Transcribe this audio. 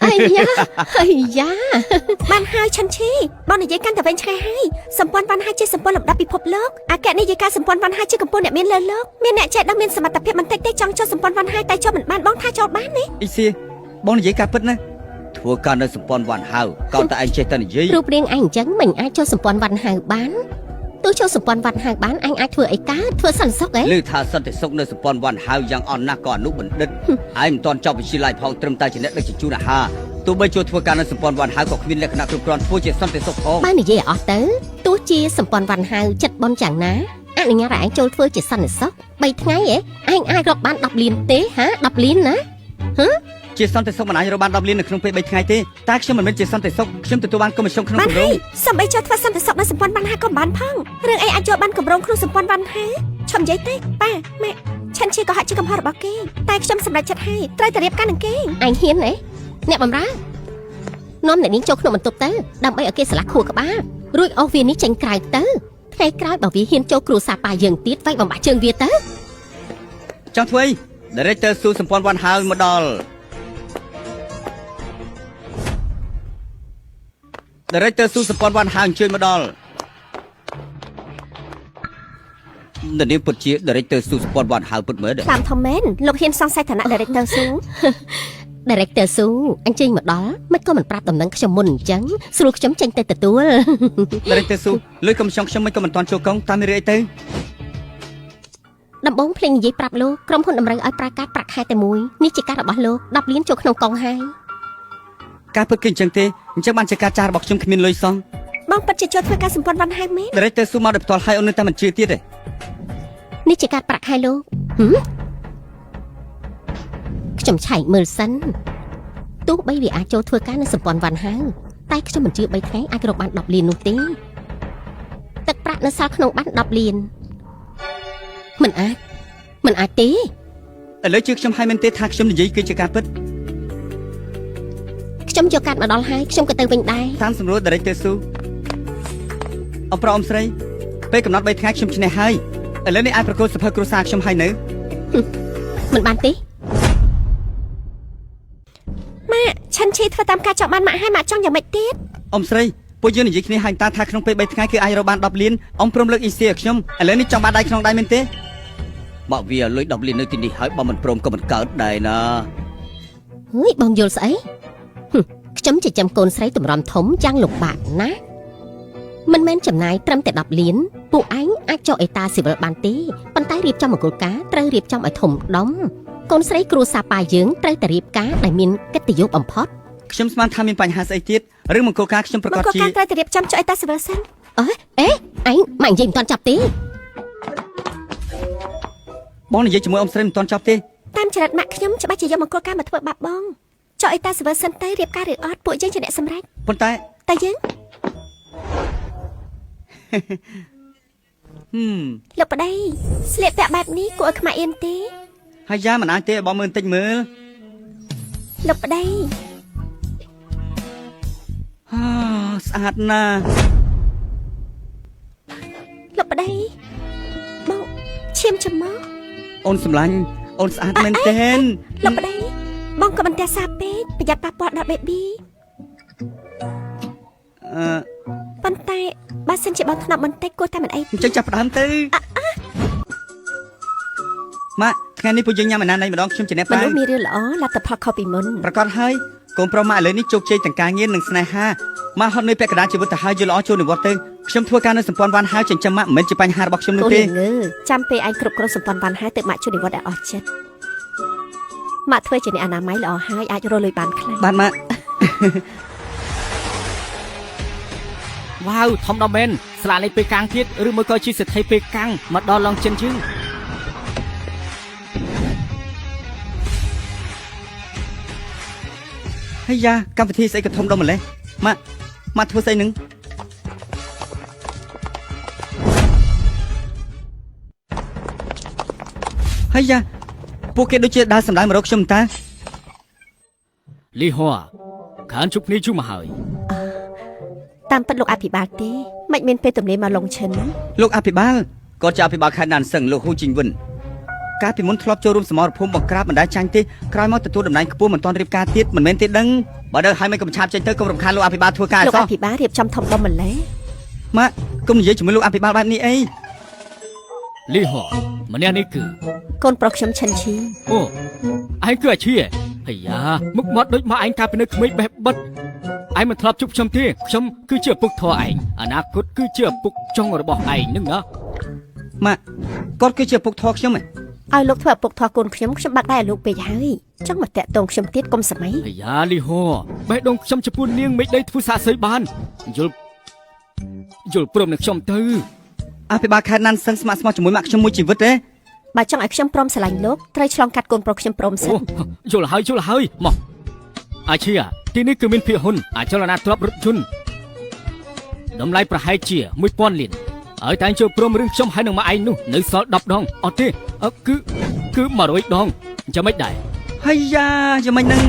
អាយ៉ាអាយ៉ា បានហើយឆិនឈីបងនិយាយកាន់តែវែងឆ្ងាយហើយសម្ព័ន្ធវ៉ាន់ហាជាសម្ព័ន្ធលំដាប់ពិភពលោកអគ្គនាយិកាសម្ព័ន្ធវ៉ាន់ហាជាកំពូលអ្នកមានលើលោកមានអ្នកចេះដឹងមានសមត្ថភាពបន្តិចទេចង់ចូលសម្ព័ន្ធវ៉ាន់ហាតែចូលមិនបានបងថាចូលបានទេ អ៊ីសៀបងនិយាយការពិតណាធ្វើការនៅសម្ព័ន្ធវ៉ាន់ហៅកោតតែឯងចេះតែនិយាយ រូបរាងឯងអញ្ចឹងមិនអាចចូលសម្ព័ន្ធវ៉ាន់ហៅបានទោះចូលសម្ព័ន្ធវ៉ាន់ហៅបានអញអាចធ្វើអីកើតធ្វើសន្តិសុខអី ឮថាសន្តិសុខនៅសម្ព័ន្ធវ៉ាន់ហៅយ៉ាងអន់ណាស់ក៏អនុបណ្ឌិតឯងមិនទាន់ចប់វិទ្យាល័យផងត្រឹមតែជាអ្នកដឹកជញ្ជូនអាហារទោះបីចូលធ្វើការនៅសម្ព័ន្ធវ៉ាន់ហៅក៏គ្មានលក្ខណៈគ្រប់គ្រាន់ធ្វើជាសន្តិសុខផង បើនិយាយឲ្យអស់ទៅទោះជាសម្ព័ន្ធវ៉ាន់ហៅចិត្តបនយ៉ាងណាអនុញ្ញាតឲ្យឯងចូលធ្វើជាសន្តិសុខ3ថ្ងៃហ៎ឯងអាចរកបាន10លានទេហា10លានណា ជាសន្តិសុខមិនអាចរកបាន10លាននៅក្នុងពេល3ថ្ងៃទេតែខ្ញុំមិនមែនជាសន្តិសុខខ្ញុំទទួលបានកុម្មិសុងក្នុង បាន គម្រោង ហើយសំបីចូលធ្វើសន្តិសុខនៅសម្ព័ន្ធវ៉ាន់ហាក៏មិនបានផងរឿងអីអាចចូលបានកម្រងក្នុងសម្ព័ន្ធវ៉ាន់ហាឈុំនិយាយទេប៉ាម៉ាក់ឆិនឈីក៏ហាក់ជាកំហុសរបស់គេតែខ្ញុំសម្រេចចិត្តហើយត្រូវតែរៀបការនឹងគេ ឯងហ៊ានហ៎អ្នកបំរើនាំអ្នកនាងចូលក្នុងបន្ទប់ទៅដើម្បីឲ្យគេស្លាស់ខួរក្បាលរួចអស់វានេះចេញក្រៅទៅថ្ងៃក្រោយបើវាហ៊ានចូលគ្រួសារប៉ាយើងទៀតវាយបំបាក់ជើងវាទៅ ចង់ធ្វើអី Director ស៊ូសម្ព័ន្ធវ៉ាន់ហៅមកដល់ Director ស៊ូសម្ព័ន្ធវ៉ាន់ហៅអញ្ជើញមកដល់នៅនេះពិតជា Director ស៊ូសម្ព័ន្ធវ៉ាន់ហៅពិតមែនទេ តាមធំមែនលោកហ៊ានសង្ស័យឋានៈ Director ស៊ូ Director ស៊ូអញ្ជើញមកដល់មិនក៏មិនប្រាប់ដំណឹងខ្ញុំមុនអញ្ចឹងស្រួលខ្ញុំចេញទៅទទួល Director ស៊ូលុយកុំចង់ខ្ញុំមិនក៏មិនទាន់ចូលកងតាមមានរឿងអីទៅ ដំបងភ្លេងនិយាយប្រាប់លោកក្រុមហ៊ុនតម្រូវឲ្យប្រើការប្រាក់ខែតែមួយនេះជាការរបស់លោក10លានចូលក្នុងកងហើយ ការពិតគឺអញ្ចឹងទេអញ្ចឹងបានជាការចាស់របស់ខ្ញុំគ្មានលុយសោះ បងពិតជាចូលធ្វើការសម្ព័ន្ធវ៉ាន់ហាមែន Director ស៊ូមកដោយផ្ទាល់ហើយអូននៅតែមិនជឿទៀតទេ នេះជាការប្រាក់ខែលោកហឹមខ្ញុំឆែកមើលសិនទោះបីវាអាចចូលធ្វើការនៅសម្ព័ន្ធវ៉ាន់ហៅតែខ្ញុំមិនជឿ3ថ្ងៃអាចរកបាន10លាននោះទេទឹកប្រាក់នៅសល់ក្នុងបាន10លានមិនអាចមិនអាចទេ ឥឡូវជឿខ្ញុំហើយមែនទេថាខ្ញុំនិយាយគឺជាការពិត ខ្ញុំយកកាតមកដល់ហើយខ្ញុំក៏ទៅវិញដែរ តាមសម្រួល Director ស៊ូអមប្រុសអមស្រីពេលកំណត់3ថ្ងៃខ្ញុំឈ្នះហើយឥឡូវនេះអាចប្រកួតសភៅគ្រួសារខ្ញុំហើយនៅ មិនបានទេ ម៉ាក់ឆិនឈីធ្វើតាមការចង់បានម៉ាក់ហើយម៉ាក់ចង់យ៉ាងម៉េចទៀត អ៊ំស្រីពួកយើងនិយាយគ្នាហើយតាថាក្នុងពេល3ថ្ងៃគឺអាចរកបាន10លានអ៊ំព្រមលើកអ៊ីសៀឲ្យខ្ញុំឥឡូវនេះចង់បានដៃក្នុងដៃមែនទេបើវាលុយ10លាននៅទីនេះហើយបើមិនព្រមក៏មិនកើតដែរណា ហឺយបងយល់ស្អីហឹមខ្ញុំចិញ្ចឹមកូនស្រីតម្រាំធំយ៉ាងលំបាកណាស់មិនមែនចំណាយត្រឹមតែ10លានពួកឯងអាចចុះអេតាស៊ីវិលបានទេប៉ុន្តែរៀបចំមង្គលការត្រូវរៀបចំឲ្យធំដុំកូនស្រីគ្រួសារប៉ាយើងត្រូវតែរៀបការដែលមានកិត្តិយសបំផុត ខ្ញុំស្មានថាមានបញ្ហាស្អីទៀតរឿងមង្គលការខ្ញុំប្រ មក កាសជា ក៏ការត្រូវតែរៀបចំចុះអីតាស៊ីវិលសិន អេអេឯងមកនិយាយមិនទាន់ចប់ទេ បងនិយាយជាមួយអ៊ំស្រីមិនទាន់ចប់ទេ តាមចរិតម៉ាក់ខ្ញុំច្បាស់ជាយកមង្គលការមកធ្វើបាបបងចុះអីតាស៊ីវិលសិនទៅរៀបការឬអត់ពួកយើងជាអ្នកសម្រេច ប៉ុន្តែ តែយើង ហឹម លោកប្តីស្លៀកពាក់បែបនេះគួរឲ្យខ្មាស់អៀនទេ ហើយយ៉ាមិនអាចទេឲ្យបងមើលបន្តិចមើល លោកប្តី ហាស្អាតណាស់ លោកប្តីបងឈាមច្រមុះ អូនសម្លាញ់អូនស្អាតមែនទែន លោកប្តីបងក៏មិនទះសាពេកប្រយ័ត្នប៉ះពាល់ដល់បេប៊ី អឺ ប៉ុន្តែបើសិនជាបងធ្នប់បន្តិចគួរតែមិនអី អញ្ចឹងចាប់ផ្ដើមទៅម៉ាក់ថ្ងៃនេះពួកយើងញ៉ាំអាណាណៃម្ដងខ្ញុំជាអ្នក មនុ ប៉ាវ ស្សមានរឿងល្អលទ្ធផលខុសពីមុន ប្រកាសហើយកូនប្រុសម៉ាក់ឥឡូវនេះជោគជ័យទាំងការងារនិងស្នេហាម៉ាក់ហត់នឿយពាក់កណ្ដាលជីវិតទៅហើយយល់ល្អចូលនិវត្តន៍ទៅខ្ញុំធ្វើការនៅសម្ព័ន្ធវ៉ាន់ហើយចិញ្ចឹមម៉ាក់មិនមែនជាបញ្ហារបស់ខ្ញុំនោះ កូន ទេ ងើចាំពេលឯងគ្រប់គ្រងសម្ព័ន្ធវ៉ាន់ហើយទើបម៉ាក់ជួយនិវត្តន៍ឲ្យអស់ចិត្តម៉ាក់ធ្វើជាអ្នកអនាម័យល្អហើយអាចរកលុយបានខ្លាំង បានម៉ាក់ វ៉ាវធំដល់មែនស្លាកលេខពេលកាំងទៀតឬមួយក៏ជាសេដ្ឋីពេលកាំងមកដល់ឡងចិនយើង ហើយយ៉ាកម្មវិធីស្អីក៏ធំដុំម្លេះម៉ាក់ម៉ាក់ធ្វើស្អីនឹងហើយយ៉ាពួកគេដូចជាដើរសម្ដៅមករកខ្ញុំតា លីហួរខានជប់គ្នាយូរមកហើយ តាមពិតលោកអភិបាលទេមិនមានពេលទំនេរមកលងឈិន លោកអភិបាលគាត់ជាអភិបាលខេត្តណានសឹងលោកហ៊ូជីងវិន កាលពីមុនធ្លាប់ចូលរួមសមរភូមិបង្ក្រាបមិនដែលចាញ់ទេក្រោយមកទទួលតំណែងខ្ពស់មិនទាន់រៀបការទៀតមិនមែនទេដឹងបើដឹងហើយមិនកុំឆាបចេញទៅកុំរំខានលោកអភិបាលធ្វើការអ លោក សោះ អភិបាលរៀបចំធំដុំម្លេះ ម៉ាក់កុំនិយាយជាមួយលោកអភិបាលបែបនេះអី លីហោម្នាក់នេះគឺ កូនប្រុសខ្ញុំឈិនឈី អូឯងគឺអាឈីអាយ៉ាមុខមាត់ដូចមកឯងកាលពីនៅក្មេងបេះបិទឯងមិនធ្លាប់ជួបខ្ញុំទេខ្ញុំគឺជាឪពុកធរឯងអនាគតគឺជាឪពុកចុងរបស់ឯងនឹងណា ម៉ាក់គាត់គឺជាឪពុកធរខ្ញុំឯង ឲ្យលោកធ្វើឪពុកធေါ်កូនខ្ញុំខ្ញុំបាក់ដែរឲ្យលោកពេកហើយចង់មកតាក់ទងខ្ញុំទៀតកុំសម័យ អាយ៉ាលីហោបេះដូងខ្ញុំចំពោះនាងមេឃដីធ្វើសាកសីបានយល់យល់ព្រមនឹងខ្ញុំទៅ អភិបាលខេត្តណាន់សឹងស្ម័គ្រស្មោះជាមួយម៉ាក់ខ្ញុំមួយជីវិតទេ បើចង់ឲ្យខ្ញុំព្រមស្រឡាញ់លោកត្រូវឆ្លងកាត់កូនប្រុសខ្ញុំព្រមសិ អូ ន យល់ហើយយល់ហើយមកអាឈីទីនេះគឺមានភាគហ៊ុនអាចចលនាទ្រព្យរថយន្តតម្លៃប្រហែលជា1000លានហើយតែងចូលព្រមរឿងខ្ញុំហើយនឹងមកឯងនោះនៅសល់10ដងអត់ទេអឺគឺគឺ100ដងអញ្ចឹងមិនដែរ ហើយយ៉ាយ៉ាងម៉េចនឹង